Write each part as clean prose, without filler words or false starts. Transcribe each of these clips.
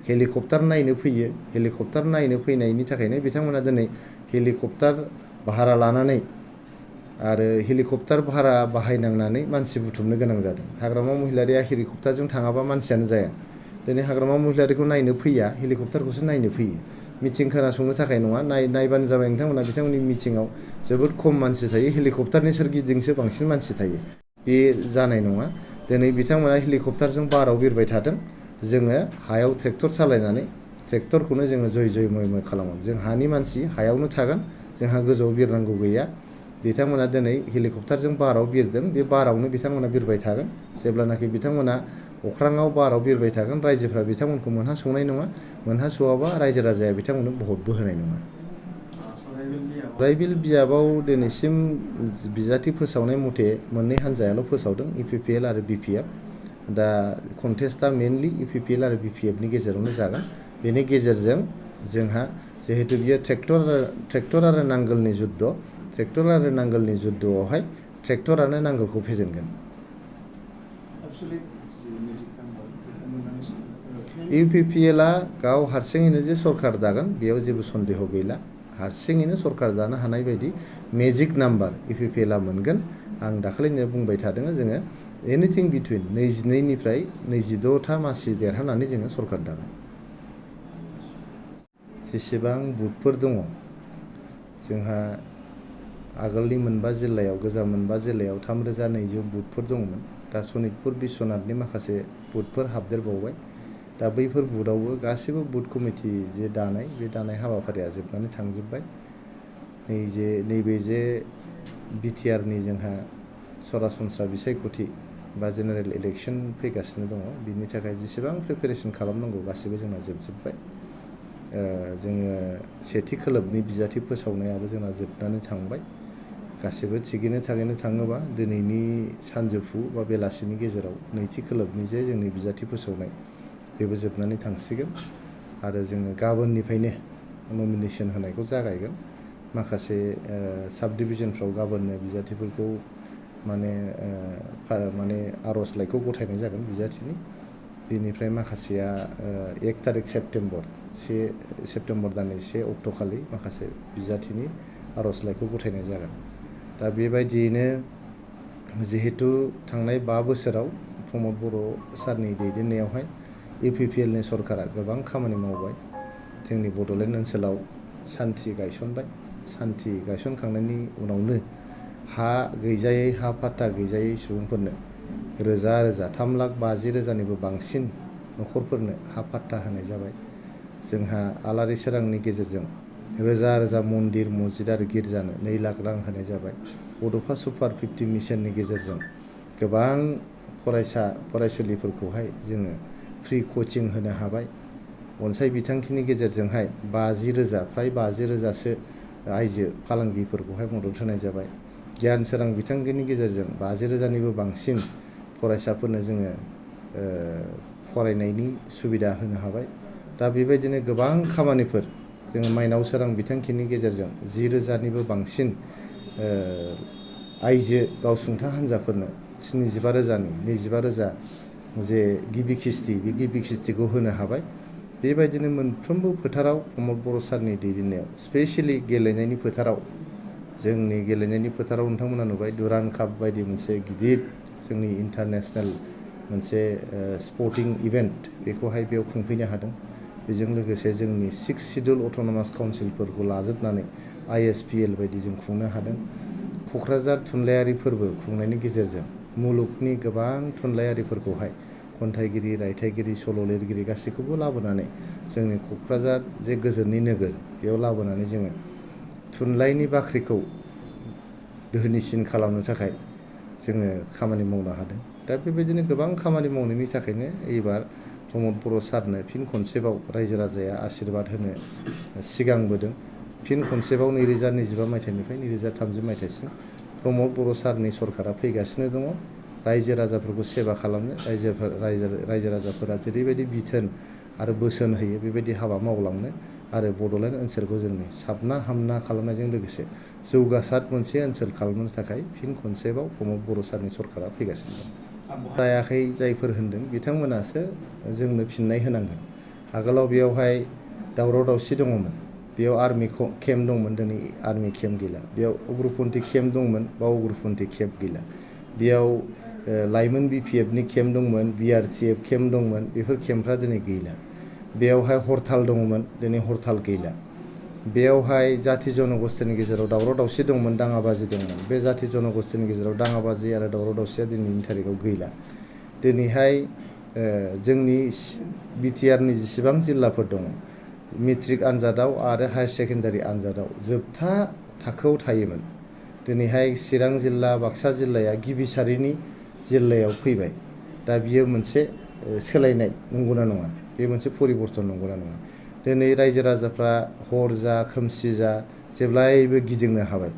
Helicopter नायनो फैयो helicopter नायनो फैनायनि थाखायनो बिथांमोना दिनै हेलिकप्टार भारा लानानै आरो हेलिकप्टार भारा बाहायनांनानै मानसि बुथुमनो गोनां जादों हाग्रामा महिलारिया हेलिकप्टारजों थाङाबा मानसियानो जाया दिनै हाग्रामा महिलारिखौ नायनो फैया हेलिकप्टारखौसो नायनो फैयो मिटिं खोनासंनो थाखाय नङा नायबानो जाबाय नोंथांमोना बिथांमोननि मिटिङाव जोबोद खम मानसि थायो हेलिकप्टारनि सोरगिदिंसो बांसिन मानसि थायो बे जानाय नङा दिनै बिथांमोना हेलिकप्टारजों बाराव बिरबाय थादों जोङो हायाव ट्रेक्टर सालायनानै ट्रेक्टरखौनो जोङो जय जय मय मय खालामो जों हानि मानसि हायावनो थागोन जोंहा गोजौआव बिरनांगौ गैया बिथांमोना दिनै हेलिकप्टारजों बाराव बिरदों बे बारावनो बिथांमोना बिरबाय थागोन जेब्लानाखि बिथांमोना अख्राङाव बाराव बिरबाय थागोन रायजोफ्रा बिथांमोनखौ मोनहासंनाय नङा मोनहास'आबा रायजो राजाया बिथांमोननो भटबो होनाय नङा रायबिल बियाबाव दिनैसिम बिजाथि फोसावनाय मथे मोननै हान्जायाल' फोसावदों इपिपिएल आरो बिपिएफ दा कन्टेस्टआ मेनलि इपिपिएल आरो बिपिएफनि गेजेरावनो जागोन बेनि गेजेरजों जोंहा जिहेतु बियो ट्रेक्टर आरो नांगोलनि जुद्ध ट्रेक्टर आरो नांगोलनि जुद्धआवहाय ट्रेक्टरानो नांगोलखौ फेजेनगोन इउपिपिएलआ गाव हारसिङैनो जे सरकार दागोन बेयाव जेबो सन्देह गैला हारसिङैनो सरकार दानो हानाय बायदि मेजिक नाम्बार इउपिपिएलआ मोनगोन आं दाखालिनो बुंबाय थादों जोङो एनिथिं बिटुइन 22निफ्राय 26था मासि देरहानानै जोङो सरकार दागोन जेसेबां बुथफोर दङ जोंहा आगोलनि मोनबा जिल्लायाव गोजाम मोनबा जिल्लायाव 3200 बुथफोर दंमोन दा सनितपुर बिश्वनाथनि माखासे बुथफोर हाबदेरबावबाय दा बैफोर बुथआवबो गासिबो बुथ कमिटि जे दानाय बे दानाय हाबाफारिया जोबनानै थांजोब्बाय नैबे जे बिटिआरनि जोंहा सरासनस्रा बिसायख'थि बा जेनेरेल इलेक्सन फैगासिनो दङ बिनि थाखाय जेसेबां प्रिपेरेसन खालामनांगौ गासिबो जोंना जोबजोब्बाय जोङो सेथि खोलोबनि बिजाथि फोसावनायाबो जोंना जोबनानै थांबाय गासिबो थिगैनो थाङोबा दिनैनि सानजौफु बा बेलासिनि गेजेराव नैथि खोलोबनि जे जोंनि बिजाथि फोसावनाय बेबो जोबनानै थांसिगोन आरो जोङो गाबोननिफ्रायनो नमिनेसन होनायखौ जागायगोन माखासे साब डिभिजनफ्राव गाबोननो बिजाथिफोरखौ माने आर'जलाइखौ गथायनाय जागोन बिजाथिनि बेनिफ्राय माखासेया 1 तारिख सेप्तेम्बर दाननि 1 अक्ट'खालि माखासे बिजाथिनि आर'जलाइखौ गथायनाय जागोन दा बेबायदियैनो जिहेतु थांनाय 5 बोसोराव प्रमद बर' सारनि दैदेननायावहाय इउपिपिएलनि सरकारा गोबां खामानि मावबाय जोंनि बड'लेण्ड ओनसोलाव सान्थि गायसनबाय सान्थि गायसनखांनायनि उनावनो हा गैजायै हा पाट्टा गैजायै सुबुंफोरनो रोजा 3,50,000निबो बांसिन न'खरफोरनो हा पाट्टा होनाय जाबाय जोंहा आलारि सोरांनि गेजेरजों रोजा मन्दिर मस्जिद आरो गिर्जानो 2 लाख रां होनाय जाबाय बड'फा सुपार 50 मिशननि गेजेरजों गोबां फरायसुलिफोरखौहाय जोङो फ्रि कचिं होनो हाबाय अनसाय बिथांखिनि गेजेरजोंहाय 50,000 फ्राय 50,000सो आइजो फालांगिफोरखौहाय मदद होनाय जाबाय गियान सोरां बिथांखिनि गेजेरजों 50,000निबो बांसिन फरायसाफोरनो जोङो फरायनायनि सुबिदा होनो हाबाय दा बेबायदिनो गोबां खामानिफोर जोङो माइनाव सोरां बिथांखिनि गेजेरजों 10,000निबो बांसिन आइजो गावसुंथा हान्जाफोरनो 75,000नि 25,000 जे गिबि किस्ति बे गिबि किस्तिखौ होनो हाबाय बेबायदिनो मोनफ्रोमबो फोथाराव प्रमद बर' सारनि दैदेननायाव स्पेसियेलि गेलेनायनि फोथाराव जोंनि गेलेनायनि फोथाराव नोंथांमोना नुबाय दुरान काप बायदि मोनसे गिदिर जोंनि इन्टारनेशनेल मोनसे स्पर्टिं इभेन्ट बेखौहाय बेयाव खुंफैनो हादों बेजों लोगोसे जोंनि 6 शिड्युल अट'नमास काउन्सिलफोरखौ लाजोबनानै ISPL बायदि जों खुंनो हादों क'क्राझार थुनलाइयारि फोरबो खुंनायनि गेजेरजों मुलुगनि गोबां थुनलाइयारिफोरखौहाय खन्थाइगिरि रायथाइगिरि सल' लिरगिरि गासैखौबो लाबोनानै जोंनि क'क्राझार जे गोजोननि नोगोर बेयाव लाबोनानै जोङो थुनलाइनि बाख्रिखौ दोहोनिसिन खालामनो थाखाय जोङो खामानि मावनो हादों दा बेबायदिनो गोबां खामानि मावनायनि थाखायनो एबार प्रमद बर' सारनो फिन खनसेबाव रायजो राजाया आशीर्बाद होनो सिगांबोदों फिन खनसेबाव 2025 मायथाइनिफ्राय 2030 मायथाइसिम प्रमद बर' सारनि सरकारा फैगासिनो दङ रायजो राजाफोरखौ सेवा खालामनो रायजो राजाफोरा जेरैबायदि बिथोन आरो बोसोन होयो बेबायदि हाबा मावलांनो आरो बड'लेण्ड ओनसोलखौ जोंनि साबना हामना खालामनायजों लोगोसे जौगासार मोनसे ओनसोल खालामनो थाखाय फिन खनसेबाव प्रमद बर' सारनि सरकारा फैगासिनो दं जायाखै जायफोर होनदों बिथांमोनासो जोंनो फिननाय होनांगोन आगोलाव बेयावहाय दावराव दावसि दङमोन, बेयाव आर्मि केम्प दंमोन, दिनै आर्मि केम्प गैला। बेयाव उग्रपन्थी केम्प दंमोन, बा उग्रपन्थी केम्प गैला। बेयाव लाइमोन BPFनि केम्प दंमोन, BRTF केम्प दंमोन, बेफोर केम्पफ्रा दिनै गैला। बेयावहाय हरताल दंमोन, दिनै हरताल गैला। बेयावहाय जाथि जनगोष्ठीनि गेजेराव दावराव दावसि दंमोन, दाङाबाजि दंमोन। बे जाथि जनगोष्ठीनि गेजेराव दाङाबाजि आरो दावराव दावसिया दिनैनि थारिखआव गैला। दिनैहाय जोंनि BTRनि जेसेबां जिल्लाफोर दङ, मेट्रिक आनजादाव आरो हायार सेकेन्डारि आनजादाव जोबथा थाखोआव थायोमोन। दिनैहाय चिरां जिल्ला, बाक्सा जिल्लाया गिबि सारिनि जिल्लायाव फैबाय। दा बियो मोनसे सोलायनाय नंगौना नङा? बे मोनसे परिबर्तन नंगौना नङा? दिनै रायजो राजाफ्रा हर जा खोमसि जा जेब्लायबो गिदिंनो हाबाय।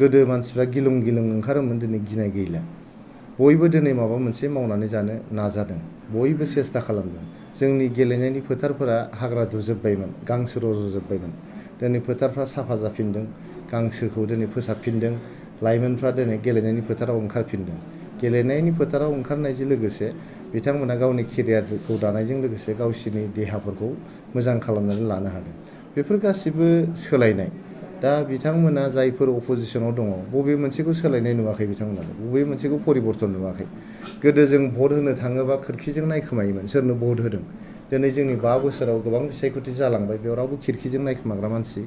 गोदो मानसिफ्रा गिलुं गिलुं ओंखारोमोन, दिनै गिनाय गैला। बयबो दिनै माबा मोनसे मावनानै जानो नाजादों, बयबो सेस्था खालामदों। जोंनि गेलेनायनि फोथारफोरा हाग्रा दुजोब्बायमोन, गांसो रज'जोब्बायमोन। दिनै फोथारफ्रा साफा जाफिनदों, गांसोखौ दिनै फोसाबफिनदों। लाइमोनफ्रा दिनै गेलेनायनि फोथाराव ओंखारफिनदों। गेलेनायनि फोथाराव ओंखारनायजों लोगोसे बिथांमोना गावनि केरियारखौ दानायजों लोगोसे गावसोरनि देहाफोरखौ मोजां खालामनानै लानो हादों। बेफोर गासिबो सोलायनाय। दा बिथांमोना जायफोर अपोजिसनाव दङ, बबे मोनसेखौ सोलायनाय नुवाखै बिथांमोनाबो, बबे मोनसेखौ परिबर्तन नुवाखै। गोदो जों भट होनो थाङोबा खोरखिजों नायखोमायोमोन सोरनो भट होदों। दिनै जोंनि 5 बोसोराव गोबां बिसायख'थि जालांबाय, बेयाव रावबो खिरखिजों नायखोमाग्रा मानसि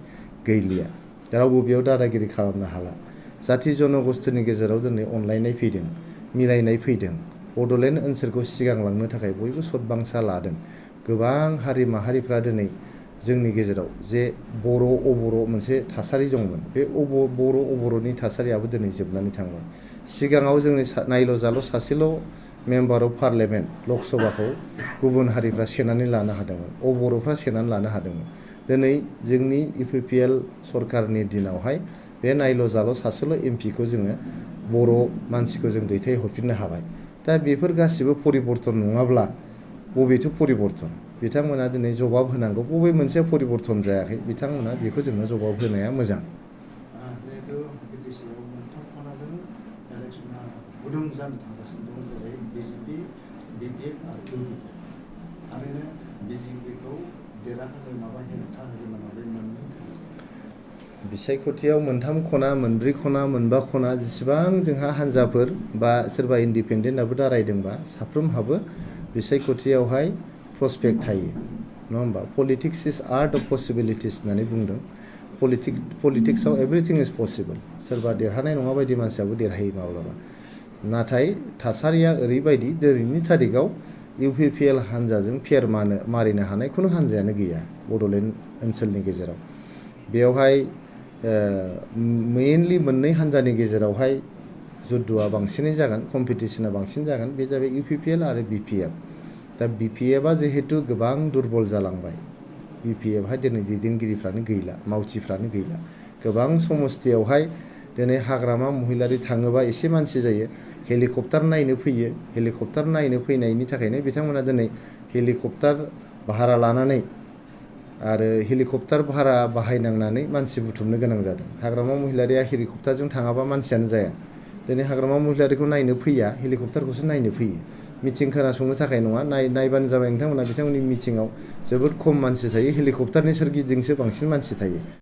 गैलिया। रावबो बेयाव दादागिरि खालामनो हाला। जाथि जनगोष्ठीनि गेजेराव दिनै अनलायनाय फैदों, मिलायनाय फैदों। बड'लेण्ड ओनसोलखौ सिगांलांनो थाखाय बयबो सतबांसा लादों। गोबां हारि माहारिफ्रा दिनै जोंनि गेजेराव जे बर' अबर' मोनसे थासारि दंमोन, बे बर' अबर'नि थासारियाबो दिनै जोबनानै थांबाय। सिगाङाव जोंनि नायल' जाल' सासेल' मेम्बार अफ पार्लियामेन्ट लकसभाखौ गुबुन हारिफ्रा सेनानै लानो हादोंमोन, अबर'फ्रा सेनानै लानो हादोंमोन। दिनै जोंनि UPPL सरकारनि दिनावहाय बे नायल' जाल' सासेल' MPखौ जोङो बर' मानसिखौ जों दैथायहरफिननो हाबाय। दा बेफोर गासिबो परिबर्तन नङाब्ला बबेथो परिबर्तन? बिथांमोना दिनै जबाब होनांगौ। बबे मोनसे परिबर्तन जायाखै, बिथांमोना बेखौ जोंनो जबाब होनाया मोजां। जिहेतु BTCआव मोनथाम खनाजों इलेक्सना गुदुं जानो थांगासिनो दं, जेरै BJP, BPF आरो UPPL। थारैनो BJPखौ देरहाहोनो माबा हेंथा होगोन नामा बे मोननै? बिसायख'थियाव मोनथाम खना, मोनब्रै खना, मोनबा खना जेसेबां जोंहा हान्जाफोर बा सोरबा इन्डिपेन्डेन्टआबो दारायदोंबा साफ्रोमहाबो बिसायख'थियावहाय प्रस्पेक्ट थायो, नङा होमबा? Politics is art of possibilities होननानै बुंदों। पलिटिक्सआव एभ्रिथिं इज पसिबल। सोरबा देरहानाय नङा बायदि मानसियाबो देरहायो माब्लाबा। नाथाय थासारिया ओरैबायदि, दिनैनि थारिखआव UPPL हान्जाजों फेर मारिनो हानाय खुनु हान्जायानो गैया बड'लेण्ड ओनसोलनि गेजेराव। बेयावहाय मेइनलि मोननै हान्जानि गेजेरावहाय जुद्धआ बांसिनै जागोन, कम्पिटिसना बांसिन जागोन। बे जाबाय UPPL आरो BPF। दा BPFआ जिहेतु गोबां दुरबल जालांबाय, BPFहा दिनै दैदेनगिरिफ्रानो गैला, मावथिफ्रानो गैला। गोबां समस्थियावहाय दिनै हाग्रामा महिलारि थाङोबा एसे मानसि जायो, हेलिकप्टार नायनो फैयो। हेलिकप्टार नायनो फैनायनि थाखायनो बिथांमोना दिनै हेलिकप्टार भारा लानानै आरो हेलिकप्टार भारा बाहायनांनानै मानसि बुथुमनो गोनां जादों। हाग्रामा महिलारिया हेलिकप्टारजों थाङाबा मानसियानो जाया। दिनै हाग्रामा महिलारिखौ नायनो फैया, हेलिकप्टारखौसो नायनो फैयो। मिथिं खोनासंनो थाखाय नङा, नायबानो जाबाय नोंथांमोना। बिथांमोननि मिथिङाव जोबोद खम मानसि थायो, हेलिकप्टारनि सोरगिदिंसो बांसिन मानसि थायो।